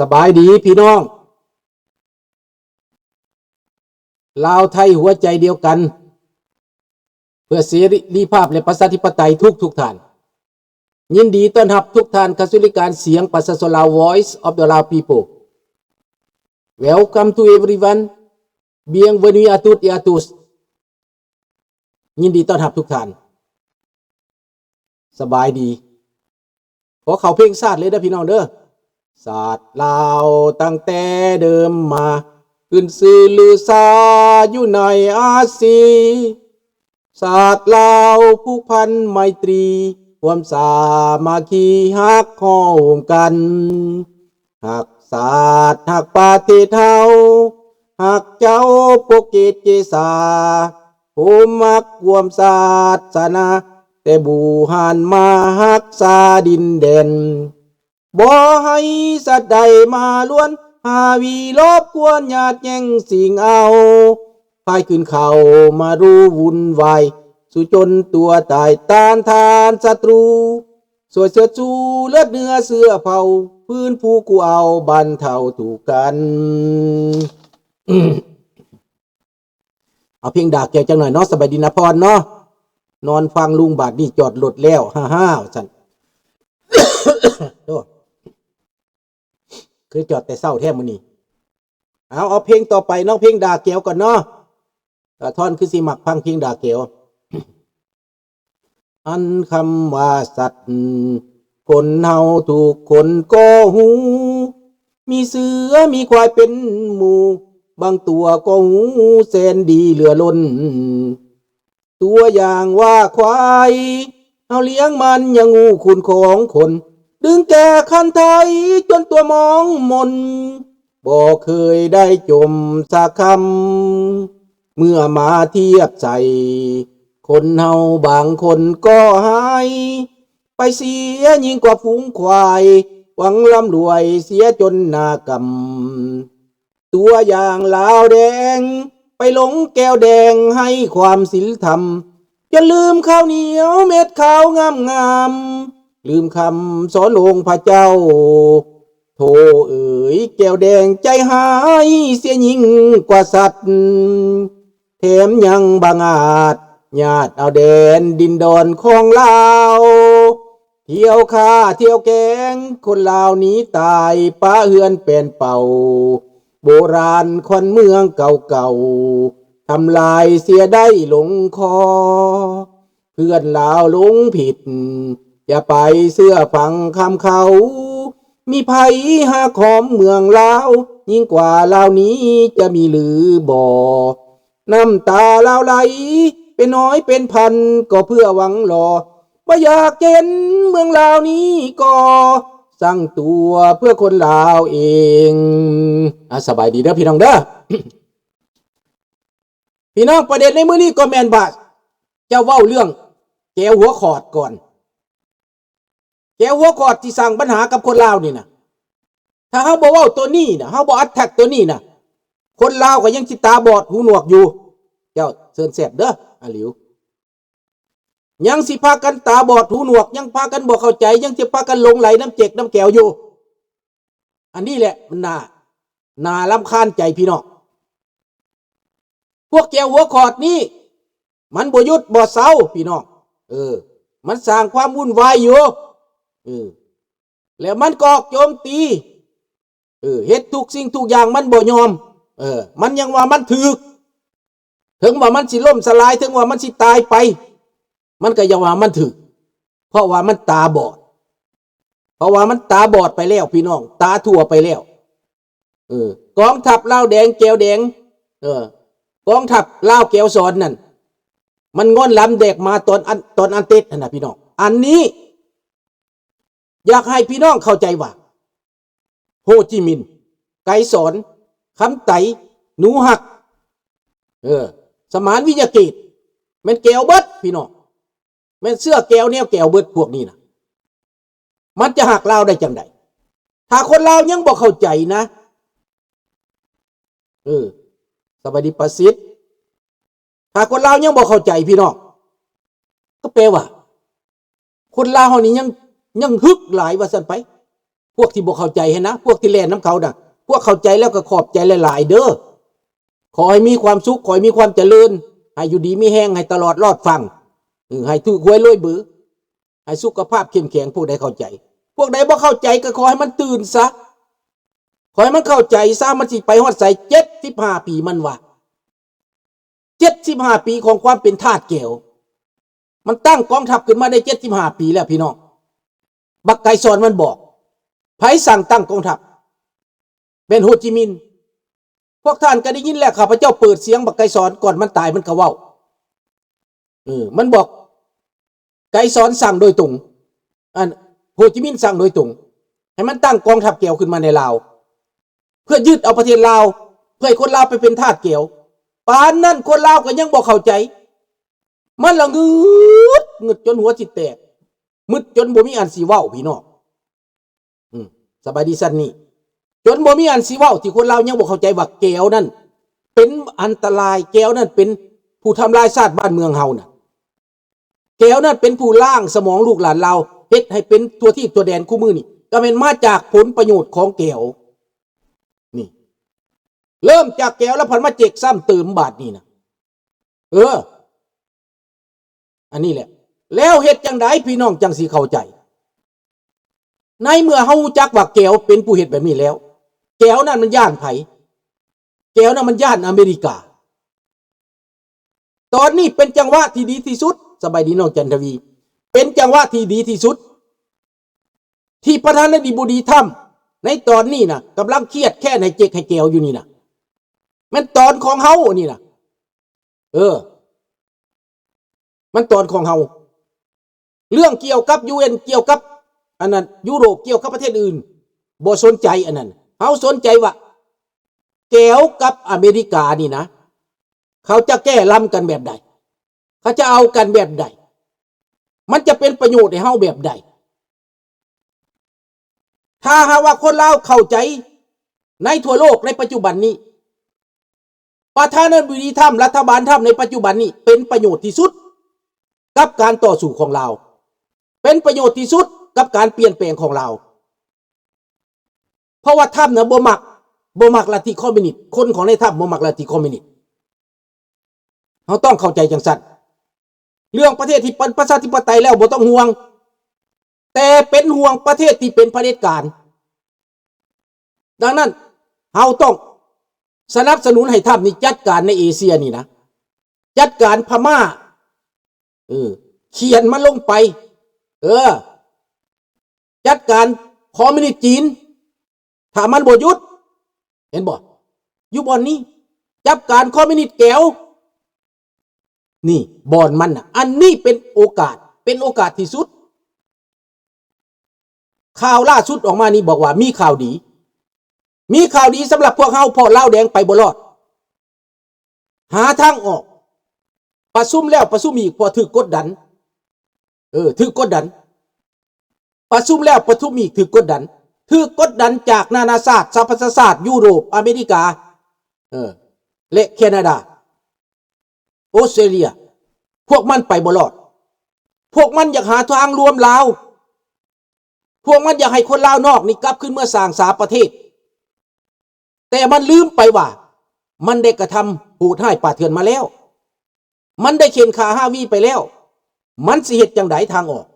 ສະບາຍດີພີ່ນ້ອງ ລາວໄທຫົວໃຈດຽວກັນ ເພື່ອເສລີພາບ ແລະ ປະຊາທິປະໄຕທຸກທຸກທ່ານ. ຍິນດີຕ້ອນຮັບທຸກທ່ານເຂົ້າສູ່ລາຍການສຽງປະຊາຊົນລາວ Voice of the Lao People. Welcome to everyone. Bienvenue à toutes et à tous. ຍິນດີຕ້ອນຮັບທຸກທ່ານ. ສະບາຍດີ. ຂໍເຂົ້າເພງຊາດເລີຍເດີພີ່ນ້ອງເດີ. ຊາດລາວຕັ້ງແຕ່ເດີມມາ ຂຶ້ນຊື່ລືຊາຢູ່ໃນອາຊີ. ຊາດລາວຜູກພັນໄມຕຣີ ຮ່ວມສາມັກຄີຮັກໂຮມກັນ. ຮັກຊາດຮັກປະເທດເຮົາ ຮັກເຈົ້າປົກເກດເຈສາ ໂຮມຮັກຮ່ວມສາສະໜາ ແຕ່ບູຮານມາຮັກສາດິນແດນ. ບໍ່ໃຫ້ສັດໃດມາລວນ ຫາວີລອບກວນຍາດແຍ່ງຊິງເອົາ ພາຍຄືນເຂົ້າມາຮູ້ວຸ່ນວາຍ ສູ້ຈົນຕົວຕາຍຕ້ານທານສັດຕູ ຊ່ວຍເຊີດຊູເລືອດເນື້ອເຊື້ອເຜົ່າ ຟື້ນຟູກູ້ເອົາບັນເທົາທຸກກັນ. ເອົາເພງດາແກ້ວຈັກໜ້ອຍເນາະ. ສະບາຍດີນະພອນເນາະ. ນອນຟັງລຸງບາດນີ້ຈອດລົດແລ້ວ ຮ່າໆ ວ່າຊັ້ນ. ໂອ້ ຄືຈອດແຕ່ເຊົ້າແທ້ມື້ນີ້. ເອົາ ເອົາເພງຕໍ່ໄປເນາະ ເພງດາແກ້ວກ່ອນເນາະ. ຕາທອນຄືຊິມັກຟັງເພງດາແກ້ວ. ອັນຄຳວ່າສັດ ຄົນເຮົາທຸກຄົນກໍຮູ້ ມີເສືອມີຄວາຍເປັນໝູ່ ບາງຕົວກໍຫູແສນດີເຫຼືອລົ້ນ. ຕົວຢ່າງວ່າຄວາຍ ເຮົາລ້ຽງມັນຍັງຮູ້ຄຸນຂອງຄົນ ດຶງແກ່ຄັນໄທຈົນຕົວມອງມົນ ບໍ່ເຄີຍໄດ້ຈົ່ມສັກຄຳ. ເມື່ອມາທຽບໃສ່ ຄົນເຮົາບາງຄົນກໍຮ້າຍ ໄປເສຍຍິ່ງກວ່າຝູງຄວາຍ ຫວັງລ່ຳລວຍເສຍຈົນໜ້າກຳ. ຕົວຢ່າງລາວແດງ ໄປຫຼົງແກ້ວແດງໃຫ້ຄວາມສິນທຳ ຈົນລືມເຂົ້າໜຽວເມັດຂາວງາມໆ ລືມຄຳສອນອົງພະເຈົ້າ. ໂທເອີຍ ແກ້ວແດງໃຈຮ້າຍເສຍຍິ່ງກວ່າສັດ ແຖມຍັງບັງອາດຍາດເອົາແດນດິນດອນຂອງລາວ ທ່ຽວຂ້າທ່ຽວແກງ ຄົນລາວໜີຕາຍ ປະເຮືອນແປນເປົ່າ ໂບລານຂວັນເມືອງເກົ່າໆ ທຳລາຍເສຍໄດ້ລົງຄໍ. ເພື່ອນລາວຫຼົງຜິດ ຢ່າໄປເຊື່ອຟັງຄຳເຂົາ ມີໃຜຫາຂອມເມືອງລາວ ຍິ່ງກວ່າລາວນີ້ຈະມີຫຼືບໍ່? ນ້ຳຕາລາວໄຫຼເປັນຮ້ອຍເປັນພັນ ກໍເພື່ອຫວັງລໍ ບໍ່ຢາກເຫັນເມືອງລາວນີ້ກໍສ້າງຕົວເພື່ອຄົນລາວເອງ. ອາ ສະບາຍດີເດີພີ່ນ້ອງເດີ. ພີ່ນ້ອງ ປະເດັນໃນມື້ນີ້ກໍແມ່ນວ່າ ຈະເວົ້າເລື່ອງແກ້ວຫົວຂອດກ່ອນ. ແກ້ວຫົວຂອດທີ່ສ້າງບັນຫາກັບຄົນລາວນີ້ນະ ຖ້າເຮົາບໍ່ເວົ້າໂຕນີ້ນະ ເຮົາບໍ່ attack ໂຕນີ້ນະ ຄົນລາວກໍຍັງຊິຕາບອດຫູໜວກຢູ່. ເຈົ້າເຊີນແຊບເດີ ອາຫຼິວ. ຍັງຊິພາກັນຕາບອດຫູໜວກ ຍັງພາກັນບໍ່ເຂົ້າໃຈ ຍັງຊິພາກັນຫຼົງໄຫຼນຳເຈັກນຳແກວຢູ່. ອັນນີ້ແຫຼະມັນໜ້າ ໜ້າລຳຄານໃຈພີ່ນ້ອງ. ພວກແກ້ວຫົວຂອດນີ້ ມັນບໍ່ຢຸດບໍ່ເຊົາພີ່ນ້ອງ. ເອີ ມັນສ້າງຄວາມວຸ່ນວາຍຢູ່. ເອີ ແລ້ວມັນກໍອອກໂຈມຕີ. ເອີ ເຮັດທຸກສິ່ງທຸກຢ່າງມັນບໍ່ຍອມ. ເອີ ມັນຍັງວ່າມັນຖືກ. ເຖິງວ່າມັນຊິລົ້ມສະລາຍ ເຖິງວ່າມັນຊິຕາຍໄປ ມັນກໍຢ່າວ່າມັນຖືກ ເພາະວ່າມັນຕາບອດ. ເພາະວ່າມັນຕາບອດໄປແລ້ວພີ່ນ້ອງ ຕາທົ່ວໄປແລ້ວ. ເອີ ກອງທັບລາວແດງແກ້ວແດງ ເອີ ກອງທັບລາວແກ້ວສອນນັ້ນ ມັນງອນລຳແດກມາຕອນອັນ ຕອນອັນເຕັດຫັ້ນນະພີ່ນ້ອງ. ອັນນີ້ ຢາກໃຫ້ພີ່ນ້ອງເຂົ້າໃຈວ່າ ໂຮຈິມິນ, ໄກສອນ, ຄຳໄຕ, ໜູຮັກ, ເອີ ສະໝານ ວິຍະເກດ ແມ່ນແກ້ວເບິດພີ່ນ້ອງ. ແມ່ນເຊື້ອແກ້ວແນວແກ້ວເບິດພວກນີ້ນະ. ມັນຈະຮັກລາວໄດ້ຈັ່ງໃດ ຖ້າຄົນລາວຍັງບໍ່ເຂົ້າໃຈນະ? ເອີ ສະບາຍດີປະສິດ. ຖ້າຄົນລາວຍັງບໍ່ເຂົ້າໃຈພີ່ນ້ອງ ກໍແປວ່າ ຄົນລາວເຮົານີ້ຍັງ ຍັງຮຶກຫຼາຍວ່າຊັ້ນໄປ. ພ ວກທີ່ບໍ່ເຂົ້າໃຈຫັ້ນນະ, ພວກທີ່ແລ່ນນຳເຂົານະ, ພວກເຂົ້າໃຈແລ້ວກໍຂອບໃຈຫຼາຍໆເດີ. ຂໍໃຫ້ມີຄວາມສຸກ, ຂໍໃຫ້ມີຄວາມຈະເລີນ, ໃຫ້ຢູ່ດີມີແຮງ, ໃຫ້ຕະຫຼອດລອດຟັງ, ເອີ, ໃຫ້ຖືກຫວຍລວຍເບີ, ໃຫ້ສຸຂະພາບເຂັ້ມແຂງ. ພວກໃດເຂົ້າໃຈ, ພວກໃດບໍ່ເຂົ້າໃຈກໍຂໍໃຫ້ມັນຕື່ນຊະ, ຂໍໃຫ້ມັນເຂົ້າໃຈຊະ, ມັນຊິໄປຮອດໃສ? ເຈັດສິບຫ້າປີມັນວ່າ ເຈັດສິບຫ້າປີຂອງຄວາມເປັນທາດແກວ. ມັນຕັ້ງກອງທັບຂຶ້ນມາໄດ້ເຈັດສິບຫ້າປີແລ້ວພີ່ນ້ອງ. ບັກໄກສອນມັນບອກ. ໃຜສັ່ງຕັ້ງກອງທັບ? ແມ່ນໂຮຈິມິນ. ພວກທ່ານກໍໄດ້ຍິນແລ້ວ, ຂ້າພະເຈົ້າເປີດສຽງບັກໄກສອນ, ກ່ອນມັນຕາຍມັນກໍເວົ້າ. ເອີ, ມັນບອກ ໄກສອນສັ່ງໂດຍຕົງ, ອັນ ໂຮຈິມິນສັ່ງໂດຍຕົງ ໃຫ້ມັນຕັ້ງກອງທັບແກວຂຶ້ນມາໃນລາວ ເພື່ອຍຶດເອົາປະເທດລາວ, ເພື່ອໃຫ້ຄົນລາວໄປເປັນທາດແກວ. ປານນັ້ນຄົນລາວກໍຍັງບໍ່ເຂົ້າໃຈ. ມັນລະງຶດ, ງຶດຈົນຫົວຊິແຕກ, ມຶດຈົນບໍ່ມີອັນຊິເວົ້າ, ພີ່ນ້ອງ. ອືມ ສະບາຍດີຊັ້ນນີ້, ຈົນບໍ່ມີອັນຊິເວົ້າ ທີ່ຄົນລາວຍັງບໍ່ເຂົ້າໃຈວ່າແກວນັ້ນເປັນອັນຕະລາຍ, ແກວນັ້ນເປັນຜູ້ທຳລາຍຊາດບ້ານເມືອງເຮົານະ. ແກວນັ້ນເປັນຜູ້ລ້າງສະໝອງລູກຫຼານລາວ, ເຮັດໃຫ້ເປັນທົ່ວທີບທົ່ວແດນຄູ່ມື້ນີ້ ກໍແມ່ນມາຈາກຜົນປະໂຫຍດຂອງແກວ. ນີ້ ເລີ່ມຈາກແກວແລ້ວພັດມາເຈັກຊ້ຳເຕີມບາດນີ້ນະ. ເອີ ອັນນີ້ແຫຼະ. ແລ້ວເຮັດຈັ່ງໃດພີ່ນ້ອງຈັ່ງຊິເຂົ້າໃຈ? ໃນເມື່ອເຮົາຮູ້ຈັກວ່າແກວເປັນຜູ້ເຮັດແບບນີ້ແລ້ວ, ແກວນັ້ນມັນຢ້ານໃຜ? ແກວນັ້ນມັນຢ້ານອາເມລິກາ. ຕອນນີ້ເປັນຈັງຫວະທີ່ດີທີ່ສຸດ, ສະບາຍດີນ້ອງຈັນທະວີ, ເປັນຈັງຫວະທີ່ດີທີ່ສຸດ ທີ່ປະທານາທິບໍດີທຳໃນຕອນນີ້ນະ ກຳລັງຄຽດແຄ້ນໃຫ້ເຈັກໃຫ້ແກວຢູ່ນີ້ນະ. ແມ່ນຕອນຂອງເຮົານີ້ນະ. ເອີ ມັນຕອນຂອງເຮົາ. ເລື່ອງກ່ຽວກັບ ຢູເອັນ ກ່ຽວກັບອັນນັ້ນ ຢູໂຣບ ກ່ຽວກັບປະເທດອື່ນ ບໍ່ສົນໃຈອັນນັ້ນ. ເຮົາສົນໃຈວ່າແກວກັບອາເມລິການີ້ນະ ເຂົາຈະແກ້ລຳກັນແບບໃດ? ເຂົາຈະເອົາກັນແບບໃດ? ມັນຈະເປັນປະໂຫຍດໃຫ້ເຮົາແບບໃດ? ຖ້າຫາກວ່າຄົນລາວເຂົ້າໃຈໃນທົ່ວໂລກໃນປັດຈຸບັນນີ້, ປະທານາທິບໍດີທຳ, ລັດຖະບານທຳໃນປັດຈຸບັນນີ້ເປັນປະໂຫຍດທີ່ສຸດກັບການຕໍ່ສູ້ຂອງລາວ, ເປັນປະໂຫຍດທີ່ສຸດກັບການປ່ຽນແປງຂອງລາວ. ເພາະວ່າທຳນະບໍ່ມັກ, ບໍ່ມັກລັດທິຄອມມິວນິດ, ຄົນຂອງໃນທຳບໍ່ມັກລັດທິຄອມມິວນິດ. ເຮົາຕ້ອງເຂົ້າໃຈຈັ່ງຊັ້ນ. ເລື່ອງປະເທດທີ່ເປັນປະຊາທິປະໄຕແລ້ວບໍ່ຕ້ອງຫ່ວງ, ແຕ່ເປັນຫ່ວງປະເທດທີ່ເປັນຜະເດັດການ. ດັ່ງນັ້ນ ເຮົາຕ້ອງສະໜັບສະໜູນໃຫ້ທຳນີ້ຈັດການໃນເອເຊຍນີ້ນະ, ຈັດການພະມ້າ, ເອີ, ຂຽນມັນລົງໄປ, ເອີ, ຈັດການຄອມມິວນິດຈີນ. ຖ້າມັນບໍ່ຢຸດ, ເຫັນບໍ່? ຢູ່ບ່ອນນີ້ ຈັດການຄອມມິວນິດແກວ. ນີ້ບ່ອນມັນນະ. ອັນນີ້ເປັນໂອກາດ, ເປັນໂອກາດທີ່ສຸດ. ຂ່າວລ່າສຸດອອກມານີ້ບອກວ່າມີຂ່າວດີ, ມີຂ່າວດີສຳລັບພວກເຮົາ, ເພາະລາວແດງໄປບໍ່ລອດ. ຫາທາງອອກ. ປະຊຸມແລ້ວປະຊຸມອີກ ເພາະຖືກກົດດັນ. ເອີ, ຖືກກົດດັນ. ປະຊຸມແລ້ວປະຊຸມອີກ ຖືກກົດດັນ. ຖືກກົດດັນຈາກນານາຊາດ, ສະຫະປະຊາຊາດ, ຢູໂຣບ, ອາເມລິກາ, ເອີ, ແລະ ແຄນາດາ, ອົດສະຕຣາເລຍ. ພວກມັນໄປບໍ່ລອດ. ພວກມັນຢາກຫາທາງລວມລາວ. ພວກມັນຢາກໃຫ້ຄົນລາວນອກນີ້ກັບຄືນເມືອສ້າງສາປະເທດ, ແຕ່ມັນລືມໄປວ່າມັນໄດ້ກະທຳໂຫດຮ້າຍປ່າເຖື່ອນມາແລ້ວ, ມັນໄດ້ເຂັ່ນຂ້າຮາວີໄປແລ້ວ, ມັນຊິເຮັດຈັ່ງໃດທາງອອກ?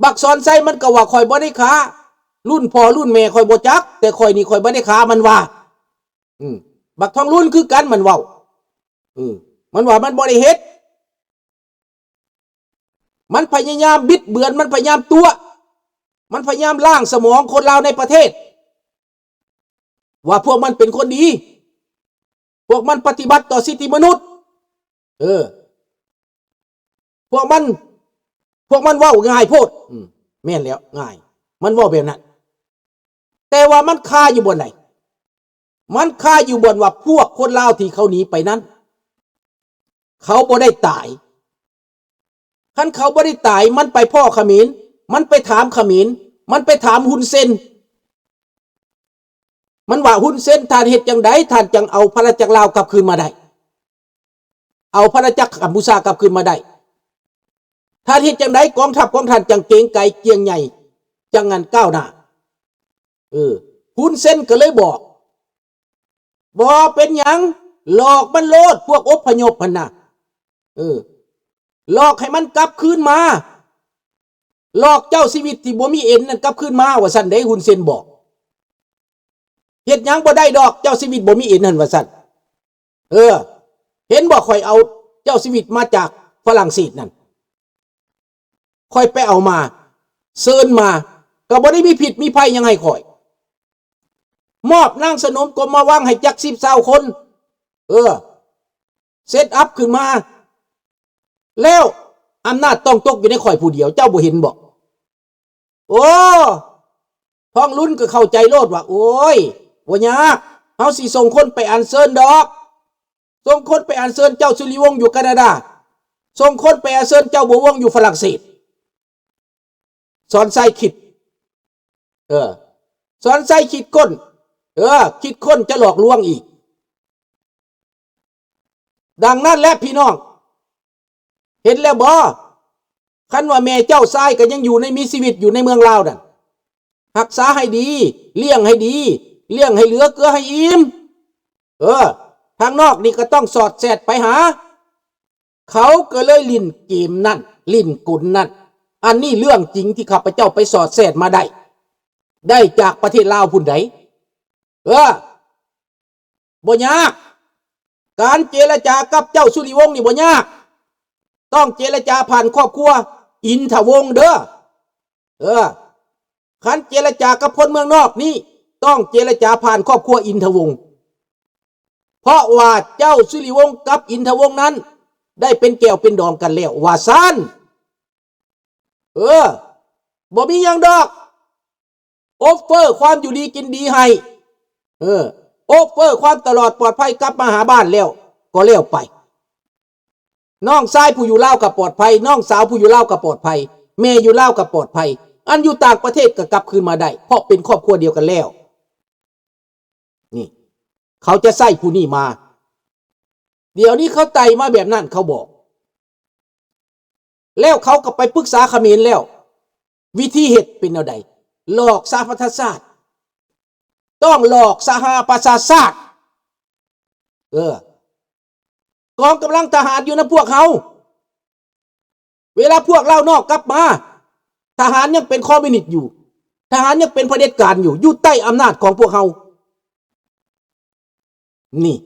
ບັກສອນໄຊມັນກໍວ່າ ຂ້ອຍບໍ່ໄດ້ຂ້າ, ລຸ້ນພໍ່ລຸ້ນແມ່ຂ້ອຍບໍ່ຈັກ, ແຕ່ຂ້ອຍນີ້ຂ້ອຍບໍ່ໄດ້ຂ້າ, ມັນວ່າ. ອືມ, ບັກທອງລຸນຄືກັນ, ມັນເວົ້າ. ເອີ, ມັນວ່າມັນບໍ່ໄດ້ເຮັດ. ມັນພະຍາຍາມບິດເບືອນ, ມັນພະຍາຍາມຕົວະ, ມັນພະຍາຍາມລ້າງສະໝອງຄົນລາວໃນປະເທດ ວ່າພວກມັນເປັນຄົນດີ, ພວກມັນປະຕິບັດຕໍ່ສິດທິມະນຸດ. ເອີ, ພວກມັນ, ພວກມັນເວົ້າງ່າຍໂພດ. ອືມ, ແມ່ນແລ້ວ, ງ່າຍ, ມັນເວົ້າແບບນັ້ນ. ແຕ່ວ່າມັນຄາຢູ່ບ່ອນໃດ? ມັນຄາຢູ່ບ່ອນວ່າພວກຄົນລາວທີ່ເຂົາໜີໄປນັ້ນ ເຂົາບໍ່ໄດ້ຕາຍ. ຄັນເຂົາບໍ່ໄດ້ຕາຍ, ມັນໄປພໍ້ຂະເໝນ, ມັນໄປຖາມຂະເໝນ, ມັນໄປຖາມຮຸນເຊັນ. ມັນວ່າ, ຮຸນເຊັນ, ທ່ານເຮັດຈັ່ງໃດ ທ່ານຈັ່ງເອົາອານາຈັກລາວກັບຄືນມາໄດ້? ເອົາອານາຈັກກຳປູເຈຍກັບຄືນມາໄດ້. ທ່ານເຮັດຈັ່ງໃດກອງທັບຂອງທ່ານຈັ່ງເກງໄກ, ຈຽງໃຫຍ່, ຈ ຈັ່ງນັ້ນກ້າວໜ້າ. ເອີ ຮຸນເຊັນກໍເລີຍບອກ ບໍ່ເປັນຫຍັງ ຫຼອກມັນໂລດ ພວກອົບພະຍົບຫັ້ນນະ ເອີ ຫຼອກໃຫ້ມັນກັບຄືນມາ ຫຼອກເຈົ້າຊີວິດທີ່ບໍ່ມີເອັນນັ້ນກັບຄືນມາ ວ່າຊັ້ນເດ້ ຮຸນເຊັນບອກ. ເຮັດຫຍັງບໍ່ໄດ້ດອກ ເຈົ້າຊີວິດບໍ່ມີເອັນຫັ້ນ ວ່າຊັ້ນ. ເອີ ເຫັນບໍ່ ຂ້ອຍເອົາເຈົ້າຊີວິດມາຈາກຝຣັ່ງເສດນັ້ນ ຂ້ອຍໄປເອົາມາ ເຊີນມາ ກໍບໍ່ໄດ້ມີພິດມີໄພຫຍັງໃຫ້ຂ້ອຍ ມອບນາງສະໜົມກົມມະວັງໃຫ້ຈັກສິບຊາວຄົນ ເອີ ເຊັດອັບຂຶ້ນມາ ແລ້ວອຳນາດຕ້ອງຕົກຢູ່ໃນຂ້ອຍຜູ້ດຽວ ເຈົ້າບໍ່ເຫັນບໍ? ໂອ້ ທອງລຸນກໍເຂົ້າໃຈໂລດວ່າ ໂອ້ຍ ບໍ່ຍາກ ເຮົາຊິສົ່ງຄົນໄປອັນເຊີນດອກ ສົ່ງຄົນໄປອັນເຊີນເຈົ້າສຸລິວົງຢູ່ການາດາ ສົ່ງຄົນໄປອັນເຊີນເຈົ້າບົວວົງຢູ່ຝຣັ່ງເສດ. ສອນໄຊຄິດ ເອີ ສອນໄຊຄິດຄົ້ນ ເອີ ຄິດຄົ້ນຈະຫຼອກລວງອີກ. ດັ່ງນັ້ນແຫຼະພີ່ນ້ອງ ເຫັນແລ້ວບໍ່? ຄັນວ່າແມ່ເຈົ້າຊາຍກໍຍັງຢູ່ໃນ ມີຊີວິດຢູ່ໃນເມືອງລາວນັ້ນ ຮັກສາໃຫ້ດີ ລ້ຽງໃຫ້ດີ ລ້ຽງໃຫ້ເຫຼືອເກືອໃຫ້ອີ່ມ ເອີ ທາງນອກນີ້ກໍຕ້ອງສອດແຊດໄປຫາ ເຂົາກໍເລີຍຫຼິ້ນເກມນັ້ນ ຫຼິ້ນກົນນັ້ນ. ອັນນີ້ເລື່ອງຈິງທີ່ຂ້າພະເຈົ້າໄປສອດແຊດມາໄດ້ ໄດ້ຈາກປະເທດລາວພຸ້ນໃດ໋ ເອີ. ບໍ່ຍາກ ການເຈລະຈາກັບເຈົ້າສຸລິວົງນີ້ບໍ່ຍາກ ຕ້ອງເຈລະຈາຜ່ານຄອບຄົວອິນທະວົງເດີ ເອີ ຄັນເຈລະຈາກັບຄົນເມືອງນອກນີ້ ຕ້ອງເຈລະຈາຜ່ານຄອບຄົວອິນທະວົງ ເພາະວ່າເຈົ້າສຸລິວົງກັບອິນທະວົງນັ້ນ ໄດ້ເປັນແກ້ວເປັນດອງກັນແລ້ວ ວ່າຊັ້ນ. ເອີ ບໍ່ມີຫຍັງດອກ ໂອບເຟີຄວາມຢູ່ດີກິນດີໃຫ້ ເອີ ໂອບເຟີຄວາມຕະຫຼອດປອດໄພກັບມາຫາບ້ານແລ້ວກໍແລ້ວໄປ ນ້ອງຊາຍຜູ້ຢູ່ລາວກໍປອດໄພ ນ້ອງສາວຜູ້ຢູ່ລາວກໍປອດໄພ ແມ່ຢູ່ລາວກໍປອດໄພ ອັນຢູ່ຕ່າງປະເທດກໍກັບຄືນມາໄດ້ ເພາະເປັນຄອບຄົວດຽວກັນແລ້ວ. ນີ້ ເຂົາຈະໃຊ້ຜູ້ນີ້ມາ ດຽວນີ້ເຂົາໄຕ່ມາແບບນັ້ນ ເຂົາບອກ ແລ້ວເຂົາກໍໄປປຶກສາຂະເໝນແລ້ວ ວິທີເຮັດເປັນແນວໃດ? ຫຼອກສະຫະປະຊາຊາດ ຕ້ອງຫຼອກສະຫະປະຊາຊາດ ເອີ ກອງກຳລັງທະຫານຢູ່ນຳພວກເຮົາ ເວລາພວກລາວນອກກັບມາ ທະຫານຍັງເປັນຄອມມິວນິດຢູ່ ທະຫານຍັງເປັນຜະເດັດການຢູ່ ຢູ່ໃຕ້ອຳນາດຂອງພວກເຮົາ ນີ້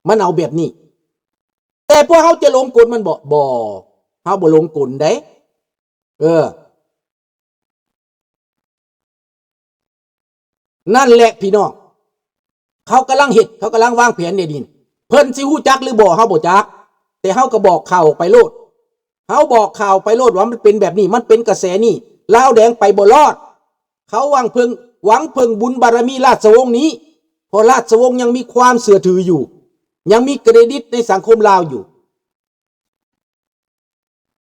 ມັນເອົາແບບນີ້ ແຕ່ພວກເຮົາຈະຫຼົງກົນມັນບໍ່? ບໍ່ ເຮົາບໍ່ຫຼົງກົນເດ້ ເອີ. ນັ້ນແຫຼະພີ່ນ້ອງ ເຂົາກຳລັງເຮັດ ເຂົາກຳລັງວາງແຜນໃນດິນ ເພິ່ນຊິຮູ້ຈັກຫຼືບໍ່ ເຮົາບໍ່ຈັກ ແຕ່ເຮົາກໍບອກຂ່າວອອກໄປໂລດ ເຮົາບອກຂ່າວໄປໂລດວ່າມັນເປັນແບບນີ້ ມັນເປັນກະແສນີ້ ລາວແດງໄປບໍ່ລອດ ເຂົາຫວັງເພິ່ງ ຫວັງເພິ່ງບຸນບາລະມີລາຊະວົງນີ້ ເພາະລາຊະວົງຍັງມີຄວາມເຊື່ອຖືຢູ່ ຍັງມີເຄຣດິດໃນສັງຄົມລາວຢູ່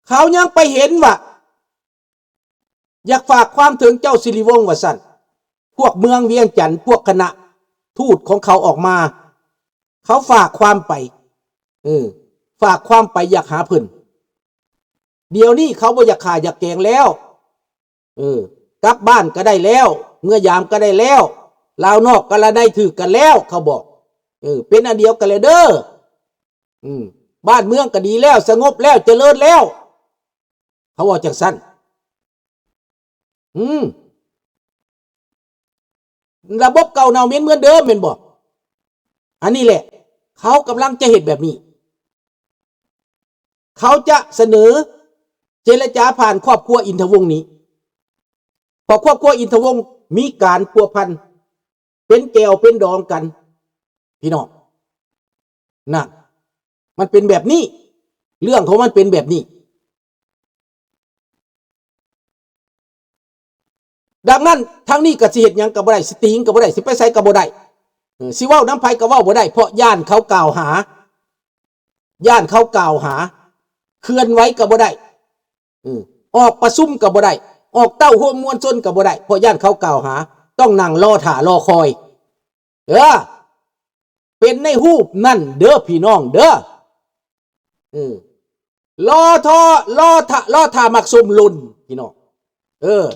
ເຂົາຍັງໄປເຫັນວ່າ ຢາກຝາກຄວາມເຖິງເຈົ້າສິລິວົງວ່າຊັ້ນ ພວກເມືອງວຽງຈັນ ພວກຄະນະທູດຂອງເຂົາອອກມາ ເຂົາຝາກຄວາມໄປ ເອີ ຝາກຄວາມໄປຢາກຫາເພິ່ນ ດຽວນີ້ເຂົາບໍ່ຢາກຂ້າຢາກແກງແລ້ວ ເອີ ກັບບ້ານກໍໄດ້ແລ້ວ ເມືອຢາມກໍໄດ້ແລ້ວ ລາວນອກກໍລະໄດ້ຖືກກັນແລ້ວ ເຂົາບອກ ເອີ ເປັນອັນດຽວກັນແລ້ວເດີ ອືມ ບ້ານເມືອງກໍດີແລ້ວ ສະຫງົບແລ້ວ ຈະເລີນແລ້ວ ເຂົາເວົ້າຈັ່ງຊັ້ນ ອືມ ລະບົບເກົ່າເນົ່າເໝັນເໝືອນເດີມແມ່ນບໍ່? ອັນນີ້ແຫຼະ ເຂົາກຳລັງຈະເຮັດແບບນີ້ ເຂົາຈະສະເໜີເຈລະຈາຜ່ານຄອບຄົວອິນທະວົງນີ້ ເພາະຄອບຄົວອິນທະວົງມີການພົວພັນ ເປັນແກ້ວເປັນດອງກັນ ພີ່ນ້ອງ ນັ້ນ ມັນເປັນແບບນີ້ ເລື່ອງຂອງມັນເປັນແບບນີ້ ດັ່ງນັ້ນ ທາງນີ້ກໍຊິເຮັດຫຍັງກໍບໍ່ໄດ້ ຊິຕີງກໍບໍ່ໄດ້ ຊິໄປໃສກໍບໍ່ໄດ້ ເອີ ຊິເວົ້ານຳໃຜກໍເວົ້າບໍ່ໄດ້ ເພາະຢ້ານເຂົາກ່າວຫາ ຢ້ານເຂົາກ່າວຫາ ເຄື່ອນໄຫວກໍບໍ່ໄດ້ ເອີ ອອກປະຊຸມກໍບໍ່ໄດ້ ອອກເຕົ້າໂຮມມວນຊົນກໍບໍ່ໄດ້ ເພາະຢ້ານເຂົາກ່າວຫາ ຕ້ອງນັ່ງລໍຖ້າລໍຄອຍ ເອີ ເປັນໃນຮູບນັ້ນເດີພີ່ນ້ອງເດີ ເອີ ລໍຖ້າ ລໍຖ້າ ລໍຖ້າມັກຊົມຫຼົ່ນພີ່ນ້ອງ ເອີ.